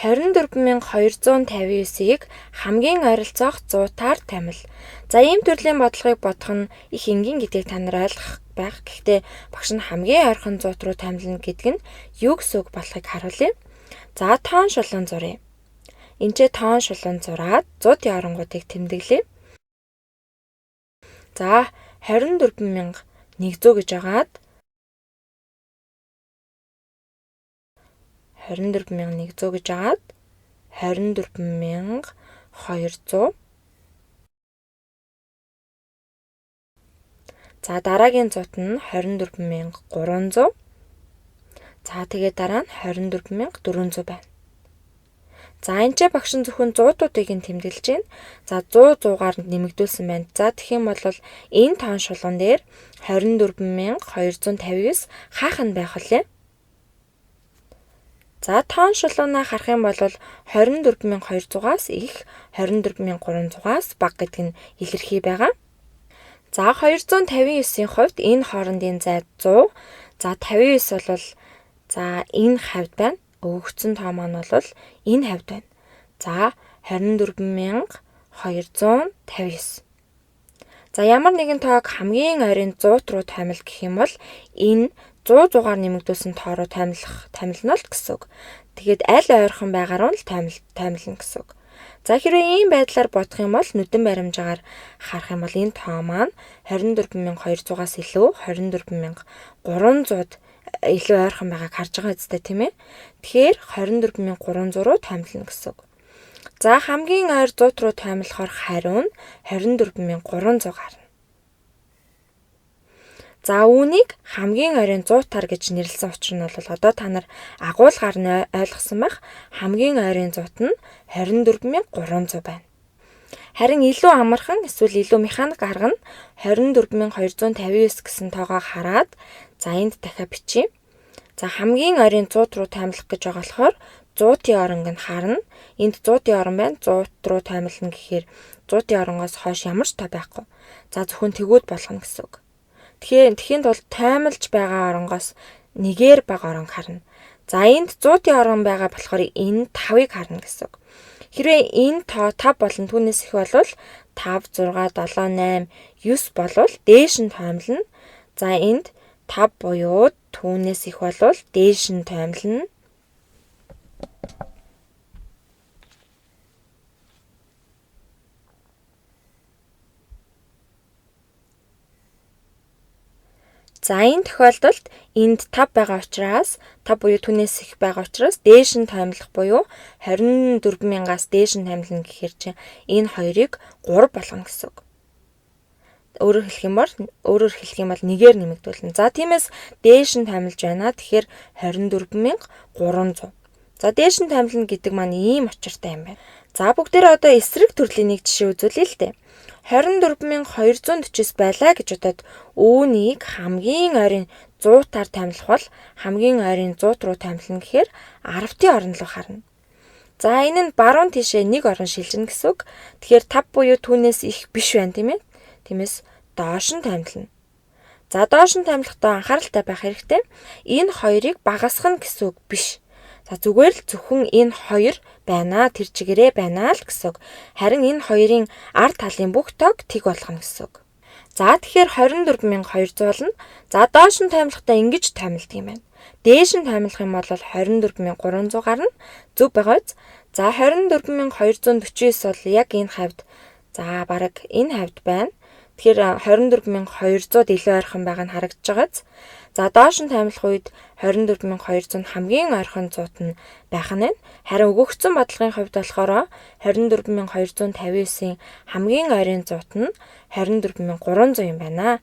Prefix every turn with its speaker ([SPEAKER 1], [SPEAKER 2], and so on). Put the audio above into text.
[SPEAKER 1] 24,259-ийг хамгийн ойролцоох 100-аар томил. За ийм төрлийн бодлогыг бодох нь их энгийн гэдгийг та нар ойлгох байх. Гэхдээ багш нь хамгийн ойрхон 100 руу томилно гэдэг нь юу гэсэн үг болохыг харуулъя. За тоон шулуун зуръя. Энд ч тоон шулуун зураад 100-ын оронгуудыг тэмдэглэе. За 24,100 гэж агаад 24,100 гэж агаад 24,200. За дараагийн зуут нь 24,300. За тэгээд дараа нь 24,400 байна. За энэ ч багш нь зөвхөн 100-уудыг нь тэмдэглэж байна. За 100 100-аар нэмэгдүүлсэн байна. За тэгэх юм бол энэ тоон шулуун дээр 24,259 хаах нь байх үлээ. За тоон шулуунаа харах юм бол 24,200-аас их 24,300-аас бага гэдэг нь илэрхий байгаа. За 259-ийн хувьд энэ хоорондын зай 100. За 59 бол за энэ хавьд байна. Өгөгдсөн тоо маань бол энэ хавьд байна. За 24,259. За ямар нэгэн тоог хамгийн ойрын 100 руу томил гэх юм бол энэ 100 100-аар нэмэгдүүлсэн тоо руу томилно л гэсэн үг. Тэгээд аль ойрхон байгаагаар нь л томилно гэсэн үг. За хэрвээ ийм байдлаар бодох юм бол нүдэн баримжаагаар харах юм бол энэ тоо маань 24,200-аас илүү 24,300-д илүү ойрхон байгааг харж байгаа үстэй тийм ээ. Тэгэхээр 24,300 руу томилно гэсэн үг. За хамгийн ойр 100 руу томилохоор хариу нь 24,300 гарна. За үүнийг хамгийн ойрын 100-таар гэж нэрлэсэн учир нь бол одоо та нар агуулгаар нь ойлгосон байх. Хамгийн ойрын 100 нь 24,300 байна. Харин илүү амархан эсвэл илүү механик арга нь 24,259 гэсэн тоогоо хараад за энд дахиад бичье. За хамгийн ойрын 100 руу томилох гэж байгаа болохоор 100-ын оронг нь харна. Энд 100-ын орон байна. 100 руу томилно гэхээр 100-ын оронгоос хойш ямар ч тоо байхгүй. За зөвхөн тэгүүд болгоно гэсэн үг. Тэгэхээр тэгэхийн тулд тоймолж байгаа оронгоос нэгээр бага орон харна. За энд 100-ын орон байгаа болохоор энэ 5-ыг харна гэсэн үг. Хэрвээ энэ тоо 5 болон түүнээс их болвол 5, 6, 7, 8, 9 болвол дээш нь тоймлно. За энд 5 буюу түүнээс их болвол дээш нь тоймлно. За энэ тохиолдолд энд 5 байгаа учраас 5 буюу түүнээс их байгаа учраас дээш нь тоймлох буюу 24,000-аас дээш нь тоймлно гэхээр чинь энэ хоёрыг 3 болгоно гэсэн үг. Өөрөөр хэлэх юм бол нэгээр нэмэгдүүлнэ. За тиймээс дээш нь тоймлж байна. Тэгэхээр 24,300. За дээш нь тоймлно гэдэг маань ийм учиртай юм байна. За бүгдээрээ одоо эсрэг төрлийн нэг жишээ үзүүлье л дээ. 24,249 байлаа гэж бодоод үүнийг хамгийн ойрын 100-аар томилох бол хамгийн ойрын 100 руу томилно гэхээр 10-ын орон руу харна. За энэ нь баруун тишээ нэг орон шилжинэ гэсэн үг. Тэгэхээр 5 буюу түүнээс их биш байна тийм ээ. Тиймээс доош нь томилно. За доош нь томилохдоо анхааралтай байх хэрэгтэй. Энэ хоёрыг багасгах гэсэн үг биш. За зүгээр л зөвхөн энэ хоёр байна, тэр чигээрээ байна л гэсэн үг. Харин энэ хоёрын ард талын бүх тоог тэг болгоно гэсэн үг. За тэгэхээр 24,200 болно. За доош нь тоймлохдоо ингэж тоймлдог юм байна. Дээш нь тоймлох юм бол 24,300 гарна. Зөв байгаа биз? За 24,249 бол яг энэ хавьд, за бараг энэ хавьд байна. Тэгэхээр 24,200-д илүү ойрхон байгаа нь харагдаж байгаа биз? За доош нь тоймлох үед 24,200 нь хамгийн ойрхон зуут нь байх нь байна. Харин өгөгдсөн бодлогын хувьд болохоор 24,259-ийн хамгийн ойрын зуут нь 24,300 юм байна.